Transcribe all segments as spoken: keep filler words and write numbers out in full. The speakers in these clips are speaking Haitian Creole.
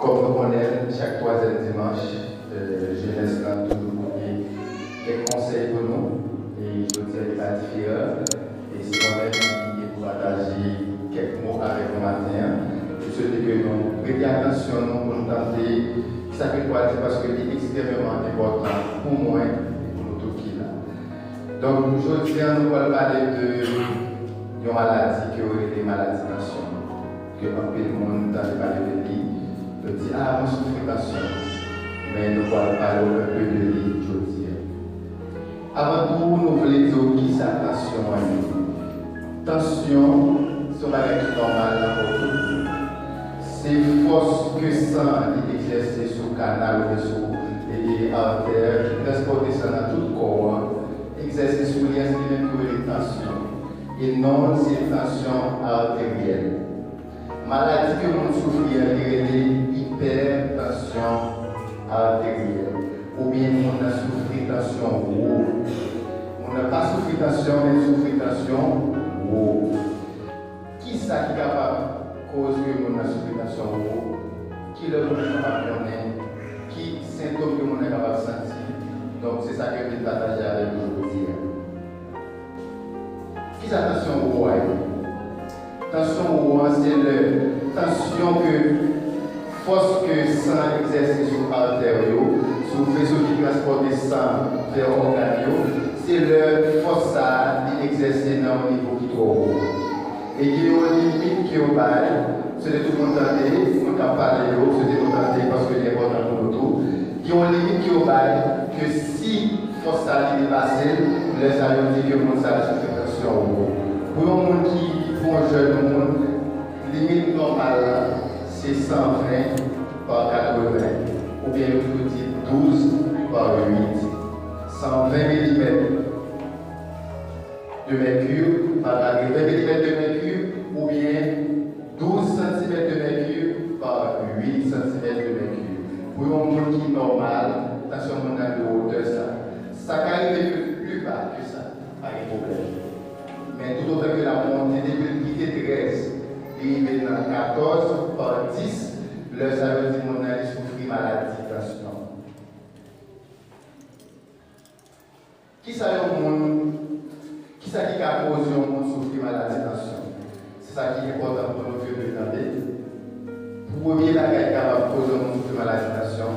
Kòm nou konnen, chak twazyèm dimanch, euh, jenès lan toujou pote kèk konsèy pou nou. E jodi a, li pa diferan. E se mwen menm ki gen pou pataje kèk mo avèk nou maten an. E swete ke nou prete atansyon nou pou nou tande sa ke l pral di, paske li ekstrèmeman enpòtan pou mwen e pou nou tout ki la. Donk, jodi a, nou pral pale de yon maladi ke yo rele maladi tansyon, ke anpil moun tande pale de li, yo di, "Ah, mwen soufri tansyon." Men nou pral pale w enpe de li jodi a. Avan tou, nou vle di w kisa tansyon an ye. Tansyon, se yon bagay ki nòmal nan kò tout moun. Se fòs ke san an li egzèse sou kanal oubyen sou, e, e, artè ki transpòte san nan tout kò an, egzèse sou li an, se li menm ki rele tansyon. E non l, se tansyon arteryèl. Maladi ke moun soufri an, li rele ipètansyon arteryèl. Oubyen moun nan soufri tansyon wo. Moun nan pa soufri tansyon, men l soufri tansyon wo. Kisa ki kapab koz ke moun nan soufri tansyon wo? Kilè moun nan kapab konnen? Ki sentòm ke moun nan kapab santi? Donk, se sa ke m vin pataje avèk nou jodi a. Kisa tansyon wo a ye? Tansyon wo an, se lè tansyon ke fòs ke san an egzèse sou artè yo, sou veso ki transpòte san vè ògàn yo, se lè fòs sa a li egzèse nan yon nivo ki twò wo. E gen yon limit ke yo bay, se de tout moun tande, moun k ap pale yo, se de moun tande paske li enpòtan pou nou tou. Gen yon limit ke yo bay, ke si fòs sa li depase l, lè sa yo di ke moun sa li soufri tansyon wo. Pou yon moun ki, pou yon jèn moun, limit nòmal la, se san ven pa katreven, oubyen yo toujou di douz pa uit. San ven milimèt de mèkir pa katreven milimèt de mèkir, oubyen douz santimèt de mèkir pa uit santimèt de mèkir. Pou yon moun ki nòmal, tansyon moun nan de wotè sa. Sa ka rive ke l pi ba ke sa, pa gen pwoblèm. Men toutotan ke l ap monte, depi l kite trèz, li rive nan katòz pa dis, lè sa yo di moun nan li soufri maladi tansyon. Kisa yon moun, kisa ki ka koze yon moun soufri maladi tansyon? Se sa ki enpòtan pou nou ke nou tande. Premye bagay ki kapab koze yon moun soufri maladi tansyon,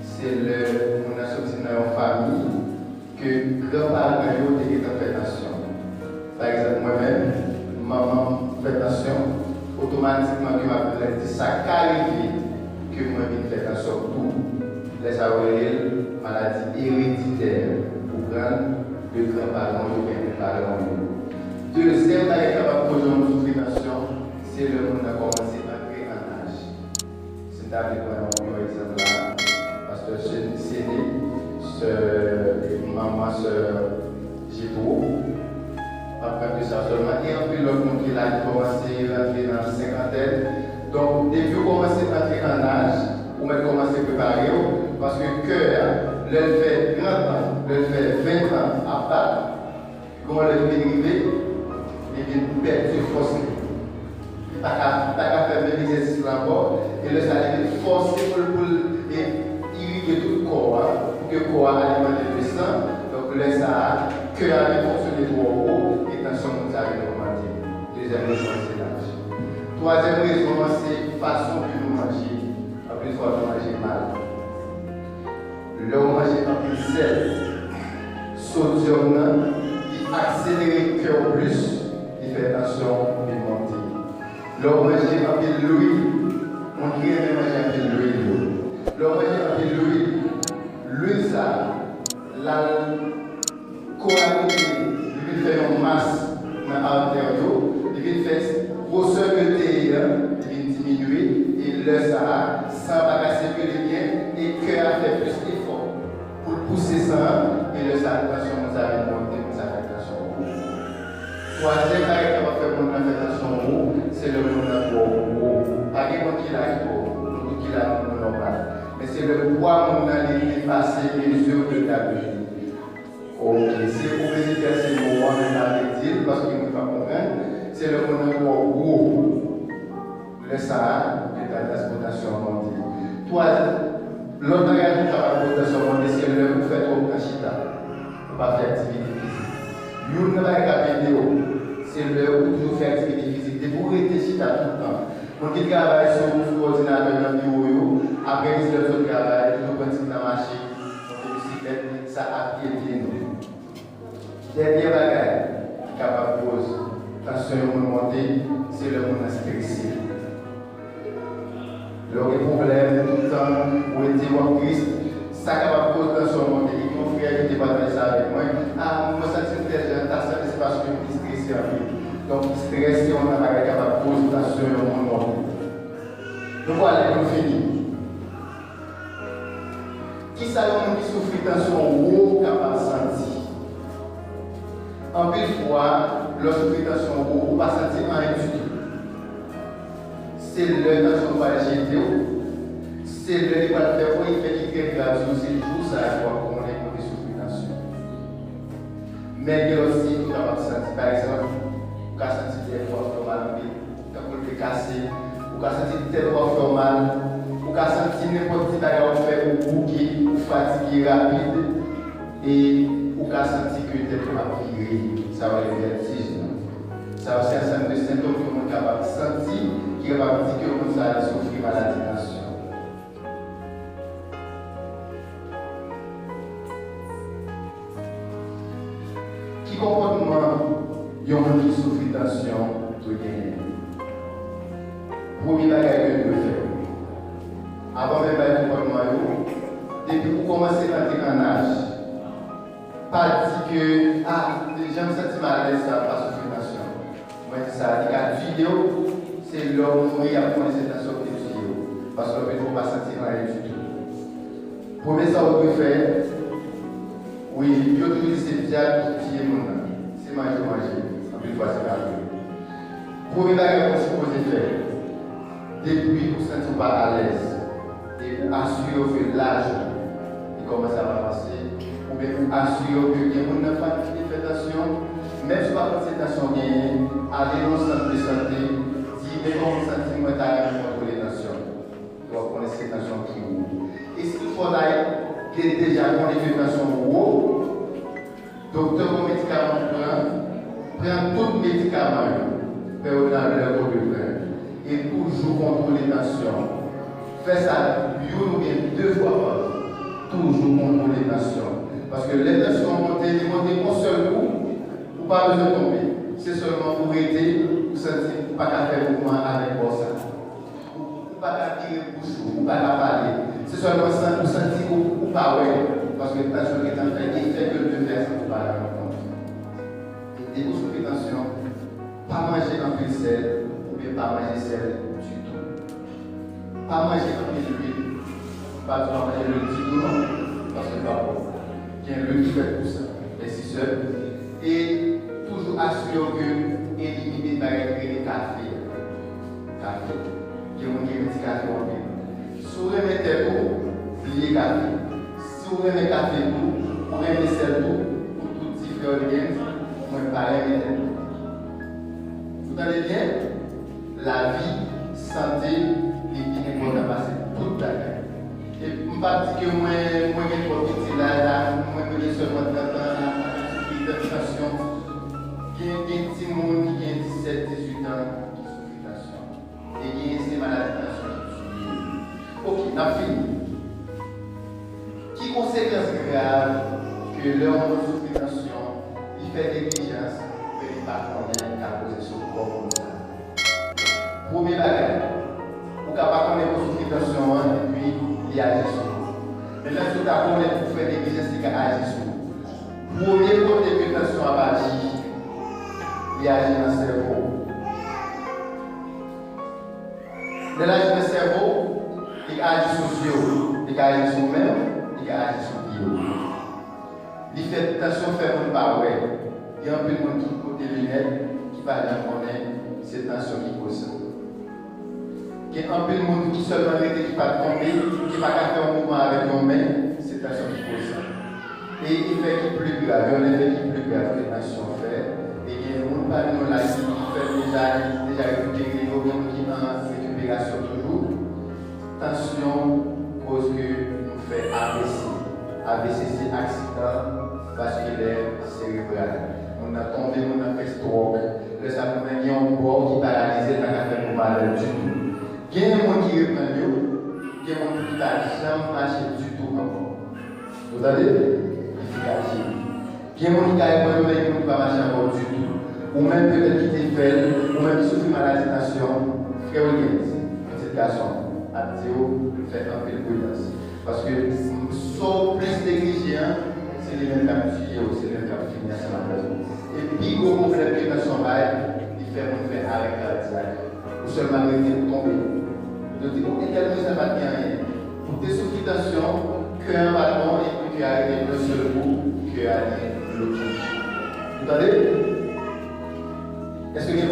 se lè moun nan soti nan yon fanmi ke granparan yo te gentan fè tansyon. Pa egzanp, mwen menm, manman m fè tansyon, otomatikman ke m ap grandi, sa ka rive ke mwen vin fè tansyon tou. Lè sa yo rele l maladi ereditè, ou pran l de granparan w yo oubyen de paran w yo. Dezyèm bagay ki kapab koze yon moun soufri tansyon, se lè moun nan kòmanse antre an aj. Si m ta vle pran yon, yon egzanp la, pastè Sen-, Sene, sè, manman sè Jetwo, m ap pran de sa sèlman. Gen anpil lòt moun ki la ki kòmanse rantre nan senkantèn. Donk, depi w kòmanse antre an aj, ou mèt kòmanse prepare w, paske kè a, lè l fè trant an, lè l fè ven an ap bat, gon lè li vin rive, li vin pèdi fòs li. Li pa ka, li pa ka fè menm egzèsis la ankò, e lè sa li vin fòse pou l, pou l, e, irige tout kò a, pou ke kò a alimante de san. Donk, lè sa a, kè a vin fonksyone twò wo, e tansyon moun sa a vin ogmante. Dezyèm rezon an, se laj. Twazyèm rezon an, se fason ke nou manje. Anpil fwa, nou manje mal. Lè w manje anpil sèl, sodyòm nan, li akselere kè w plis, li fè tansyon w vin monte. Lè w manje anpil lwil, moun ki renmen manje anpil lwil yo. Lè w manje anpil lwil, lwil sa a, l al koagile, li vin fè yon mas nan artè yo, li vin fè gwosè ke l te ye a, li vin diminye, e lè sa a, san an pa ka sikile byen, e kè a fè plis efò pou l pouse san an, e lè sa a, tansyon moun sa vin monte, moun sa fè tansyon wo. Twazyèm bagay ki kapab fè moun nan fè tansyon wo, se lè moun nan twò gwo. Pa gen moun ki la ki twò gwo, nou tout ki la nou, nou nòmal. Men se lè pwa moun nan li depase mezi de gravite. Ok, se obezite a, se mo an, men pa vle di l, paske moun pa konprann, se lè moun nan twò gwo. Lè sa a, leta transpòtasyon an monte. Youn nan bagay k ap ede w, se lè ou toujou fè aktivite fizik. Depi w rete chita tout tan, moun ki travay sou, sou òdinatè nan biwo yo, apre diznèf zò travay, toujou pran ti tan mache, monte bisiklèt, sa ap ede nou. Dènye bagay ki kapab koz tansyon yon moun monte, se lè moun nan strese. Lè w gen pwoblèm, tout tan, ou rete, w ap tris, sa kapab koz tansyon w monte. Gen yon frè ki te pataje sa avèk mwen. A, mwen santi m tèl jan, ta sanble se paske m te strese anpil. Donk, strès se yon nan bagay ki kapab koz tansyon yon moun monte. Nou prale pou n fini. Kisa yon moun ki soufri tansyon wo kapab santi? Anpil fwa, lè w soufri tansyon wo, ou pa santi anyen ditou. Se lè tansyon pral jete w, se lè li pral fè yon efè ki trè grav sou w, se jou sa a ke w ap konnen ke w te soufri tansyon. Men gen lòt siy tou kapab santi. Pa egzanp, ou ka santi tèt ou ap fè w mal anpil, tankou l te kase, ou ka santi tèt ou ap fè w mal, ou ka santi nenpòt ti bagay w ap fè ou bouke, ou fatige rapid, e ou ka santi ke tèt ou ap vire, sa yo rele vètij nan. Sa yo se ansanm de sentòm ke yon moun kapab santi, ki kapab di ke yon moun sa a li soufri maladi tansyon. Ki konpòtman yon moun ki soufri tansyon dwe genyen? Premye bagay ke l dwe fè, avan menm bay konpòtman yo, depi ou kòmanse rantre an aj, pa di ke, a, jan m santi m alèz sa, m pa soufri tansyon. Mwen di sa, li ka tiye w, se lè w mouri y ap konnen se tansyon ki te tiye w. Paske anpil fwa w pa santi anyen ditou. Premye sa w dwe fè, wi, yo toujou di se dyab ki tiye moun nan. Se manje w manje, anpil fwa se pa vre. Premye bagay ou sipoze fè, depi ou santi w pa alèz, e ou asire w ke laj ou li kòmanse ap avanse, oubyen ou asire w ke gen moun nan fanmi ki te fè tansyon, menm si w pa konn se tansyon w genyen, ale nan yon sant de sante, di, men kòman m santi, mwen ta renmen kontwole tansyon m. W ap konnen si se tansyon ki wo. E si toutfwa w ta de-, deja konnen ke tansyon w wo, doktè w ba w medikaman pou pran, pran tout medikaman yo, pè yo nan lè ke w dwe pran yo. E toujou kontwole tansyon w. Fè sa youn oubyen de fwa pa jou. Toujou kontwole tansyon w. Paske lè tansyon w monte, li monte yon sèl kou, ou pa bezwen tonbe. Se sèlman ou rete, ou santi ou pa ka fè mouvman avèk bò sa. Ou, ou pa ka vire bouch ou, ou pa ka pale. Se sèlman san, ou santi ou, ou pa wè, paske tansyon gentan fè efè ke l te fè a san ou pa rann ou kont. E depi w soufri tansyon, pa manje anpil sèl, oubyen pa manje sèl ditou. Pa manje anpil lwil. Pa di w pa manje lwil ditou non, paske l pa bon. Gen lwil ki fèt pou sa. Mèsi sè. E toujou asire w ke w elimine bagay ki rele kafe a. Kafe. Gen moun ki renmen ti kafe yo anpil. Si w renmen tèt ou, bliye kafe. Si w renmen kafe tou, ou renmen sèl tou, pou tout ti frè w li gen, mwen pa renmen tèt ou. Ou tande byen? Lavi, sante, li pi enpòtan pase tout bagay. E m p ap di ke mwen, mwen gen twòp piti laj la, mwen, mwen gen sèlman trant an, m ap soufri tansyon. Gen, gen timoun ki gen disèt, dizuit an ki soufri tansyon. E gen se maladi tansyon ki tiye yo. Oke, n ap fini. Ki konsekans grav ke lè yon moun soufri tansyon, li fè neglijans, men li pa konnen ka koze sou kò moun sa? Premye bagay, ou ka pa konnen ke w soufri tansyon an, epi li aji sou ou. Men lè si w ta konnen ke w fè neglijans, li ka aji sou ou. Premye kote ke tansyon ap aji, li aji nan sèvo w. Lè l aji nan sèvo w, li ka aji sou zye w, li ka aji sou men w, li ka aji sou pye w. Li fè tansyon fè moun pa wè. Gen anpil moun ki pote linèt ki pa janm konnen se tansyon ki koz sa. Gen anpil moun ki sèlman rete ki pa t tonbe, ki pa ka fè yon mouvman avèk yon men, se tansyon ki koz sa. E efè ki pli grav, yon efè ki pli grav ke tansyon fè, e gen moun pami nou la ki fè deja, deja rekipere yo, gen moun ki nan rekiperasyon toujou. Tansyon koz ke nou fè A V C. A V C se aksidan vaskilè serebral. Moun nan Gen moun ki reprann yo, gen moun ki pa janm mache ditou ankò. Ou tande? Li fèk aji. Gen moun ki ka reprann yo, men gen moun ki pa mache ankò ditou. Ou menm petèt ki te fè l, ou menm ki soufri maladi tansyon, frè Williams, pitit gason, ap di w fè anpil pridans. Paske sa w plis neglije an, se li menm k ap tiye w, se li menm k ap fini ansanm avè w. E pi gwo pwoblèm ke tansyon bay, li fè moun fè arè kadyak. Ou sèlman rete pou tonbe. Yo di, "Bon, entèl mwen sa pa t gen anyen." Ou te soufri tansyon, kè an pa t bon, epi kè a rete yon sèl kou, kè a gen blokaj. Ou tande? Èske gen